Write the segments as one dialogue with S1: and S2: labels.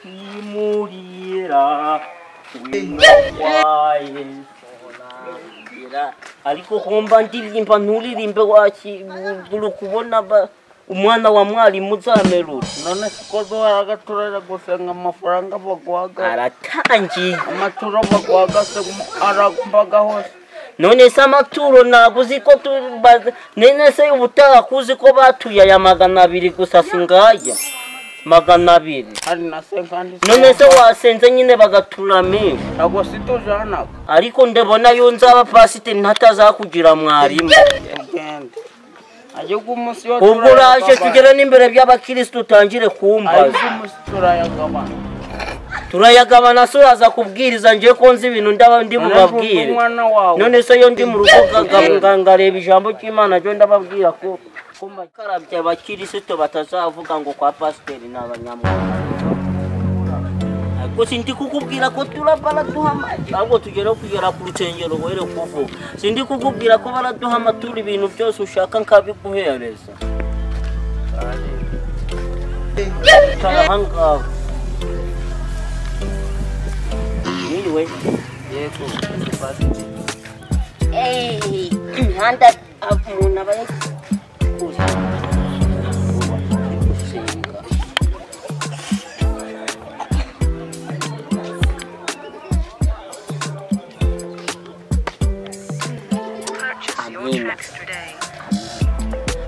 S1: Imurira ariko kumba ndirimba nturirimbe waki kubona umwana wa mwarimu uzamerura
S2: none siko zohagaturara gusenga amafaranga bagwaga
S1: aratangiye
S2: amaturo bagwaga se aragumbaga hose
S1: none se amaturo ntabwo uzi ko none se ubutaha kuzi ko batuye aya 200 gusa singaya 200
S2: hari na 50
S1: none se wasenze nyine bagatura menshi
S2: ntabwo situjanaga
S1: ariko ndabona yo nzaba pasiteri ntatazakugira mwarimu ubwo uraje tugere n'imbere by'abakristo utangire kumbaza turayagabana so uraza kubwiriza ngiye ko nzi ibintu ndaba ndi bubabwire none se yo ndi mu rugo ngareba ijambo ry'Imana ryo ndababwira ko karabye abakristo batazavuga ngo kwa pasiteri ni abanyamwuga ariko sindi kukubwira ko baraduha ahubwo tugere kugera ku rusengero were kuvuga sindi kukubwira ko baraduha amaturo ibintu byose ushaka nkabiguhereza yego imihanda umuntu aba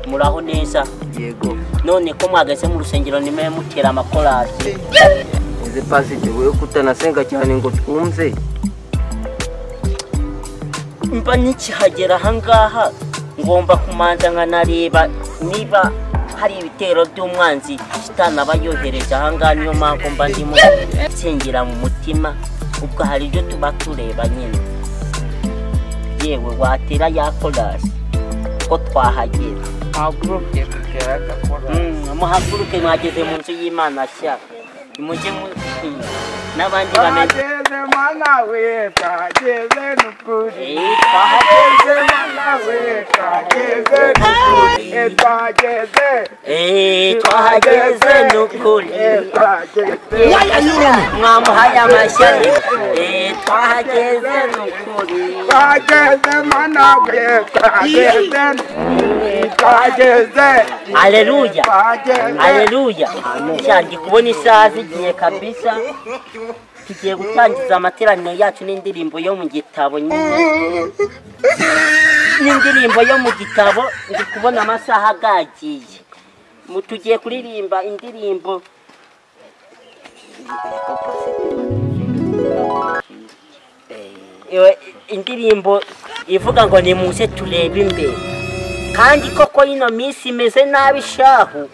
S1: muraho neza
S3: yego
S1: none ko mwageze mu rusengero nimwe mutera amakorasi
S3: uze pasiteri wewe kutanasenga cyane ngo twumve
S1: mba nikihagera ahangaha ngomba kumanza nkanareba niba hari ibitero by'umwanzi shitani aba yohereje ahangaha niyo mpamvu mba ndimo nsengera mu mutima ubwo hari ibyo tuba tureba nyine yewe watera ya korasi ko twahagera muhaguruke mwageze mu nzu y'Imana nshya mujye n'abandi bamenye
S2: mana we twageze n'ukuri twageze mana we twageze n'ukuri twageze
S1: twageze n'ukuri mwamuhaye amashyi twageze n'ukuri
S2: twageze mana we twageze twageze
S1: Haleluya haleluya ndi kubona isaha zigiye kabisa tugiye gutangiza amateraniro yacu n'indirimbo yo mu gitabo nyine n'indirimbo yo mu gitabo ndi kubona amasaha agagiye tugiye kuririmba indirimbo indirimbo ivuga ngo nimuze turebe imbere kandi koko ino minsi imeze nabi shahu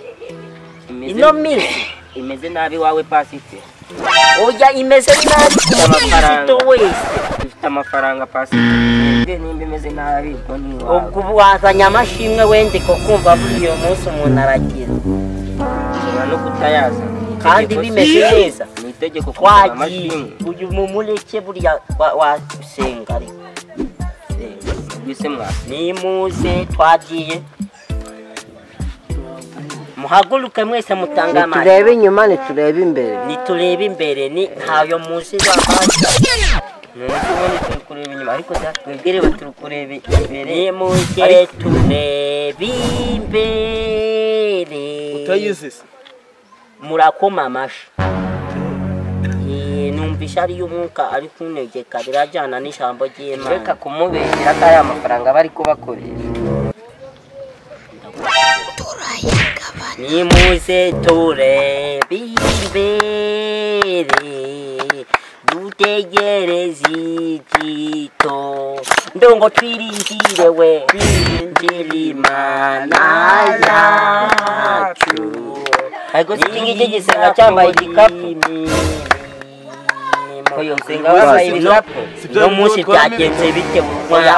S1: ino minsi
S3: imeze nabi wawe pasiteri
S1: oya imeze nabi
S3: amafaranga
S1: wese
S3: ufite amafaranga pasiteri nimba imeze nabi ubwo ni wawe
S1: ubwo wazanye amashimwe wende ko kumva uyu munsi umuntu aragira
S3: ushobora no kutayaza
S1: kandi bimeze neza
S3: ni itegeko
S1: twagiye uyu mumureke buriya wasenga ariko nimuze twagiye muhaguruke mwese mutange amashyi
S3: niturebe inyuma niturebe imbere
S1: niturebe imbere ni ntayo muzi bahaza
S3: ubundi turi kureba inyuma ariko twebwire turi kureba imbere
S1: nimuze turebe imbere
S2: utayizi se
S1: murakoma amashyi numvisha ari y'umwuka ari kunegeka birajyana n'ijambo ry'Imana
S3: reka kumubeshyira ko ari amafaranga bari kubakoresha
S1: nimuze turebe imbere dutegereze igito ndongo twiringire we twiringire Imana yacu
S3: ariko si iki ngiki gisenga cyambaye igikapu
S1: no munsi byagenze bite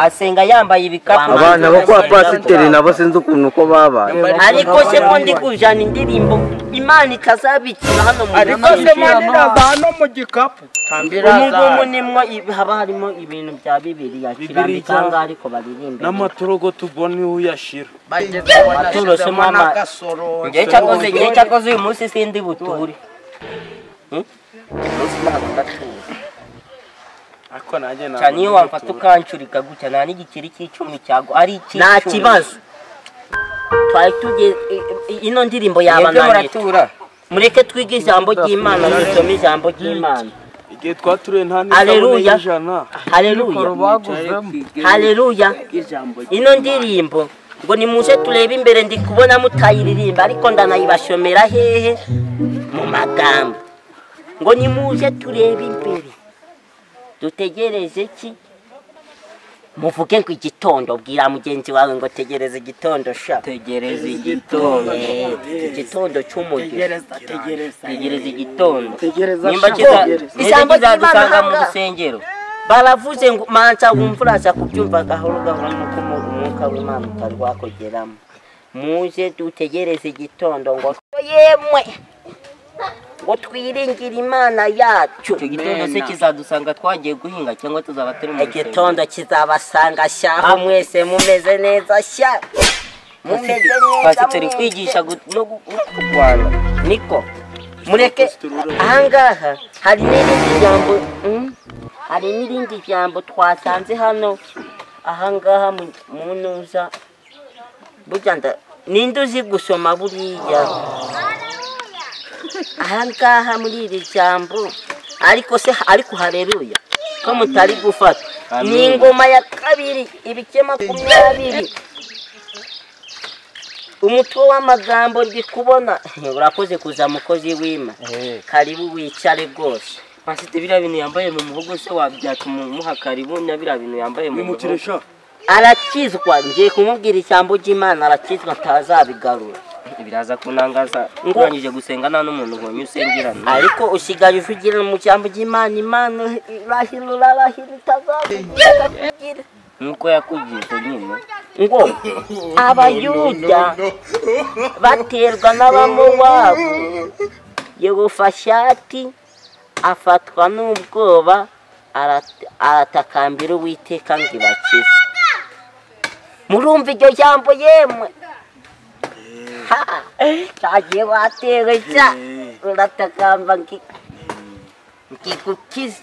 S3: asenga yambaye ibikapu
S4: abana bo kwa pasiteri nabo sinzi ukuntu uko babaye
S1: ariko se ko ndi kujana indirimbo Imana ikazabikira hano mu
S2: ariko se manira hano mu gikapu
S1: ubu ngubu nimwo haba harimo ibintu bya Bibiliya kirambika ariko baririmbe
S2: n'amatorogo tubona niho uyashira
S1: amaturo se mama
S3: ngiye cyakoze uyu munsi sindi buture Umunsi ntabwo ndatura.
S2: Ariko nanjye ntabwo.
S3: Cyane iyo wamfata ukancurika gutya nta n'igikeri cy'icumi cyago ari icy'icumi.
S1: Nta kibazo. Twari tugiye ino ndirimbo yabananiye. Mureke twige ijambo ry'Imana, dusome ijambo ry'Imana.
S2: Igihe twaturiye nta n'isabune y'ijana.
S1: Haleluya. Haleluya. Ino ndirimbo ngo nimuze turebe imbere, ndi kubona mutayiririmba ariko ndanayibashomera hehe mu magambo. Ngo nimuze turebe imbere dutegereze ki? Muvuge ngo igitondo, bwira mugenzi wawe ngo tegereze igitondo sha.
S3: Tegereze igitondo.
S1: Igitondo cy'umugisha.
S3: Tegereze igitondo.
S1: Nimba
S3: ijambo ry'Imana mu rusengero
S1: baravuze ngo manza wumva uraza kubyumva gahoro gahoro nuko umwuka w'Imana utari wakogeramo. Muze dutegereze igitondo ngo yemwe ngo twiringire Imana yacu.
S3: Icyo gitondo se kizadusanga twagiye guhinga cyangwa tuzaba turi mu rusengero?
S1: Igitondo kizabasanga sha, mwese mumeze neza sha. Mumeze neza.
S3: Pasiteri kwigisha no kurwana.
S1: Niko mureke ahangaha hari n'irindi jambo, hari n'irindi jambo twasanze hano ahangaha mu ntuza. Burya ninde uzi gusoma buriya? Ahangaha muri iri jambo ariko se ariko haleluya ko mutari gufata. Ni ingoma ya kabiri ibice 20 umutwe w'amagambo ndi kubona. Urakoze kuza mukozi w'Imana. Karibu wicare rwose.
S3: Pasiteri biriya bintu yambaye mu muhogo se wabyatuma umuha karibu na biriya bintu yambaye mu muhogo.
S1: Arakizwa, ngiye kumubwira ijambo ry'Imana, arakizwa atazabigarura.
S3: Biraza kunangaza urangije gusenga nta n'umuntu ubonye usengerana.
S1: Ariko usigaye uvugira mu jambo ry'Imana, Imana irahirura arahira itazakugira.
S3: Nuko yakugize nyine.
S1: Ngo Abayuda baterwa n'Abamowabu, Yehoshafati afatwa n'ubwoba aratakambira Uwiteka ngo ibakize. Murumva iryo jambo yemwe? Cyagiye watewe cya uratakamba ngikukize.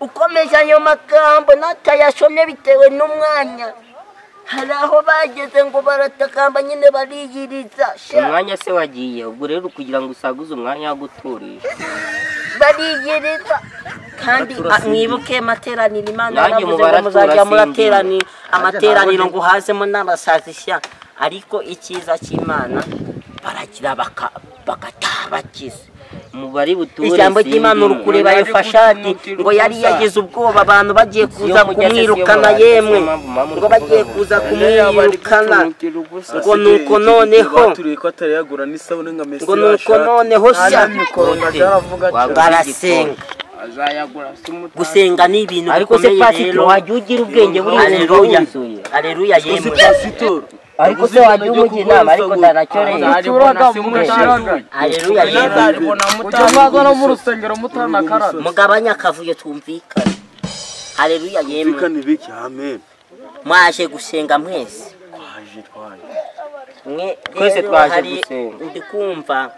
S1: Ukomeje ayo magambo natayashomye bitewe n'umwanya. Hari aho bageze ngo baratakamba nyine bariyiriza.
S3: Umwanya se wagiye ubwo rero kugira ngo usaguze umwanya wo guturisha.
S1: Bariyiriza. Kandi mwibuke materaniro Imana yaravuze ngo muzajya murateranira amateraniro ngo hazemo n'abasazi sha. Ariko icyiza cy'Imana baragira bagatabakiza.
S3: Mubari buture
S1: ijambo ry'Imana urukureba Yehoshafati ngo yari yagize ubwoba abantu bagiye kuza kumwirukana yemwe, ngo bagiye kuza kumwirukana ngo nuko noneho ngo nuko noneho sha barasenga. Gusenga ni ibintu bikomeye rero.
S3: Wajya ugira ubwenge buri.
S1: Haleluya. Haleluya yemwe.
S3: Ariko se wajya umugira inama ariko ntanacyo rero.
S1: Haleluya yemwe. Mugabanye akavuyo twumvikane. Haleluya yemwe. Mwaje gusenga mwese.
S3: Twese twaje gusenga.
S1: Ndi kumva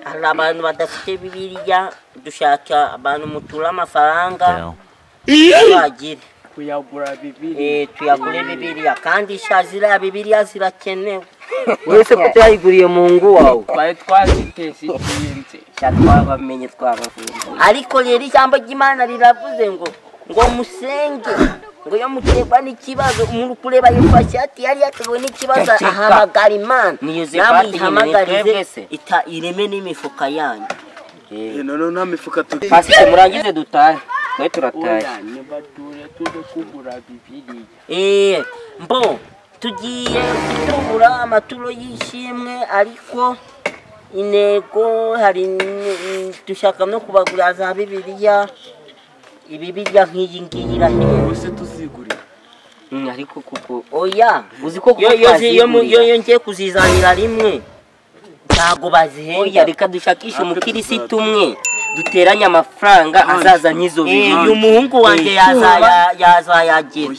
S1: hari abantu badafite Bibiliya, dushaka abantu mutura amafaranga bagire
S2: kuyagura Bibiliya.
S1: Tuyagure Bibiliya kandi sha ziriya Bibiliya zirakenewe.
S3: Wese kutayiguriye mu ngu wawe.
S2: Twari twazitesitinze.
S3: Sha twabamenye twabavuye.
S1: Ariko rero ijambo ry'Imana riravuze ngo musenge, ngo iyo muterwa n'ikibazo umuntu kureba Yehoshafati yari yatewe n'ikibazo ahamagara Imana. Namwe ihamagarize ita ireme n'imifuka yanyu.
S4: None nta mifuka tugira.
S3: Pasiteri murangize dutahe. Twe turatahe.
S1: Mbo tugiye gutubura amaturo y'ishimwe ariko intego hari dushaka no kubagura za Bibiliya. Ibibiliya nk'iyi ngiyi irahera.
S4: Ese tuzigurira?
S3: Ariko kuko
S1: oya
S3: uzi ko
S1: yo ngiye kuzizanira rimwe ntago bazihenda.
S3: Oya reka dushakishe umukirisitu umwe Duteranye amafaranga azaza n'izo bibiliya.
S1: Uyu muhungu wanjye yazayagira.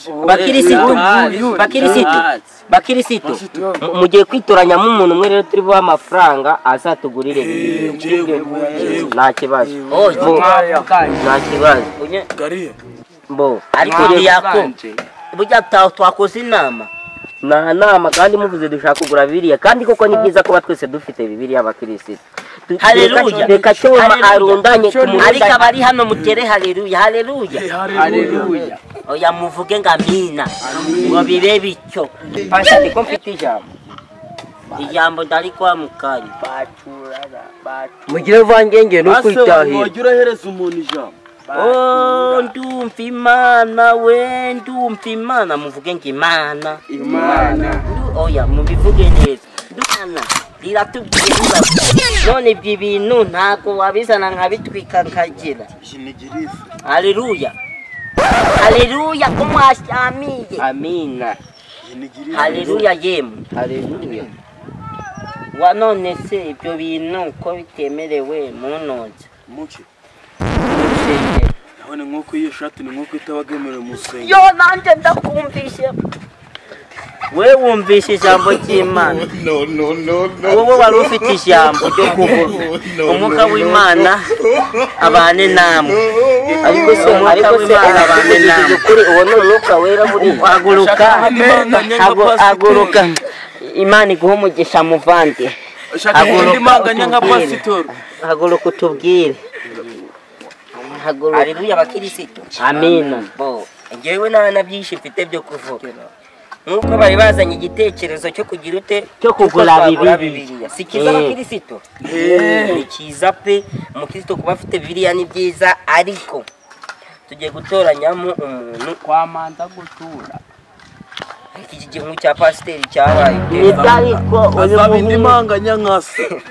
S3: Bakirisitu mugiye kwitoranyamo umuntu umwe rero turi buhe amafaranga azatugurire bibiliya. Nta kibazo. Nta kibazo. Bo
S1: ariko diyako burya twakoze inama.
S3: Nta nama kandi muvuze dushaka kugura bibiliya kandi koko ni byiza kuba twese dufite bibiliya abakirisitu.
S1: Haleluya.
S3: Reka cyuma arundanye
S1: ariko abari hano mutere haleluya haleluya
S2: haleluya.
S1: Oya muvuge ngo amina ngo bibe bityo.
S3: Pastor ko mfite ijambo.
S1: Ijambo ndari kwa mukanya.
S3: Mugire vangenge no kwitahira.
S4: Wajya urahereza umuntu ijambo.
S1: Oh ndumva Imana we ndumva Imana muvuge ngo Imana.
S2: Imana.
S1: Oya mubivuge neza. Imana riratubwira none ibyo bintu ntabwo wabizana nkabitwika nkagira. Haleluya. Haleluya ko mwashamiye.
S3: Amina.
S1: Haleluya yemwe.
S3: Haleluya.
S1: Wa none se ibyo bintu ko bitemerewe munonze.
S4: Muki. None nkuko iyo shati ni nkuko itabagemerewe mu rusengero.
S1: Yo nanje ndakumvishe. We wumvishe ijambo ry'Imana.
S5: No no no no.
S1: Wowe wari ufite ijambo ryo kuvuga. Umwuka w'Imana abane namwe.
S3: Ariko se abane namwe. Kuri uwo ni umwuka wera muri
S1: haguruka. Haguruka. Imana iguhe umugisha muvandi. Haguruka utubwire.
S3: Haleluya abakirisitu.
S1: Amina.
S3: Bo ngewe nta byinshi mfite byo kuvuga. Nkuko bari bazanye igitekerezo cyo kugira ute
S1: cyo kugura bibiliya.
S3: Si kiza abakirisitu? Ni kiza pe. Umukristo kuba afite bibiliya ni byiza ariko tugiye gutoranyamo umuntu
S2: kwamanza gutura.
S3: Iki gihungu cya pasiteri cyabaye
S1: ariko uyu
S4: muhungu manganya nkase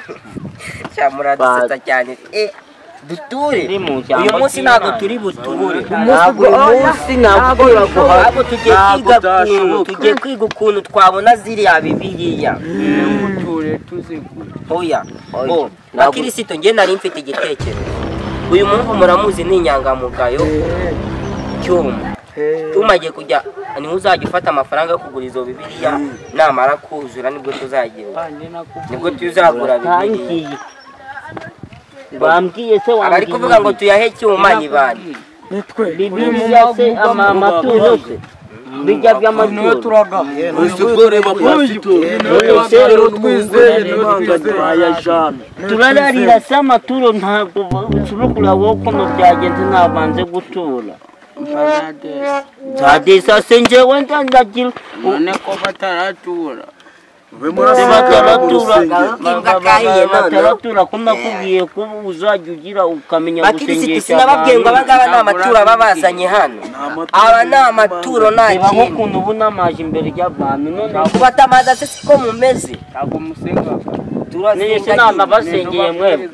S3: cyamuradutsa cyane. Duture uyu munsi ntabwo turi buture.
S1: Ntabwo umunsi ntabwo
S3: ntabwo tugiye kwiga tugiye kwiga ukuntu twabona ziriya bibiliya.
S2: Muture tuzigure.
S3: Oya bo bakirisito nge nari mfite igitekerezo. Uyu muhungu muramuzi ni inyangamugayo cyuma. Tumagiye kujya ni uzajya ufata amafaranga yo kugura izo bibiliya namara kuzura nibwo tuzagira. Nibwo tuzagura bibiliya.
S1: Bambwiye se wambwiye
S3: abari kuvuga ngo tuyahe cyuma ni bani
S2: nitwe
S1: bibiliya se amaturo se bijya by'amaturo turararira se amaturo ntabwo ushobora wowe ukuntu byagenze nabanze gutura nzadesa se njyewe ndagira
S2: none ko bataratura
S1: bataratura ko nakubwiye ko uzajya ugira ukamenya
S3: gusengesha. Sinababwiye ngo abangaba ni amaturo babazanye hano. Aba ni amaturo nta
S1: kintu.
S3: Reba
S1: nk'ukuntu ubu namaje imbere y'abantu none
S3: kubatamaza se siko mumeze.
S2: Ntabwo musengaga.
S1: Nese nabasengeye mwebwe.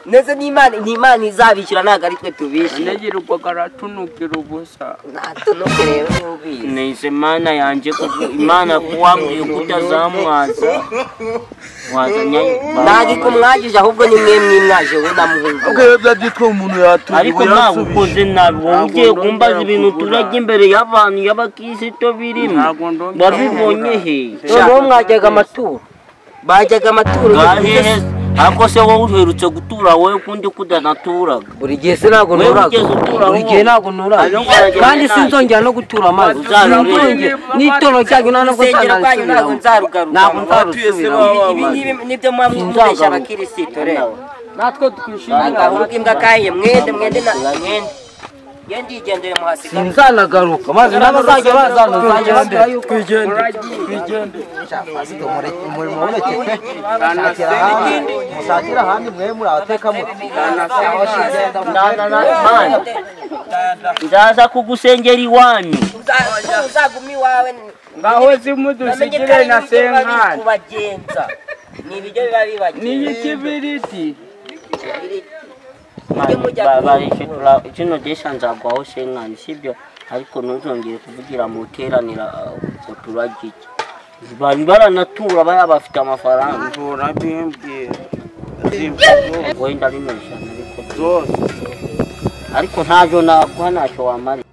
S3: Nese n'Imana n'Imana izabishyura ntabwo ari twe tubishyura.
S2: Ntegerwa karatunukira ubusa.
S3: Natunuke rero n'ubizi.
S1: Nese Imana yanjye kuko Imana kuwambwiye kutazamwaza. Wazanye
S3: ntabwo ikumwagije ahubwo ni mwe mwimwaje we na muhungu.
S4: Okay byabyitwa umuntu yatuye.
S1: Ariko nawe ukoze nabi wowe ugiye kumbaza ibintu turajya imbere y'abantu y'abakristo birimo. Wabibonye he?
S3: Noneho mwajyaga amaturo. Bajyaga amaturo.
S1: Ariko se wowe uherutse gutura wowe kundi kudanaturaga.
S6: Buri gihe se ntabwo nuraga. Buri gihe ntabwo nuraga. Kandi sinzongera no gutura amazi. Sinzongera n'itoro ryanyu nta nubwo
S3: ntabwo nzarugaruka.
S6: Ntabwo nzarusubiramo.
S3: Ibi ngibi nibyo muba mwumvisha abakristo rero.
S2: Natwe twishimira
S3: agahuru k'imbwa kahiye mwende mwende na mwende. Yendi igendere muhasiga.
S6: Sinzanagaruka maze n'abazajya bazana nzajya babwira yuko
S4: twigende.
S7: Umurimo woneke pe. Mushakira ahandi mwe muri abateka mutwe.
S1: Nzaza kugusengera iwanyu.
S3: Uzaguma iwawe.
S2: Ngaho zimudusigire na senkani.
S3: Kubagenza. Ni ibiryo biba bibagenza.
S2: Ni ikibiriti.
S1: Kino desha nzagwaho senkani sibyo ariko ntuzongere kuvugira mu iteranira ngo turajye iki. Bari baranatura baya bafite amafaranga. Wenda rimwe ijana ariko
S2: Zose.
S1: Ariko ntajo naguha, ntacyo wamara.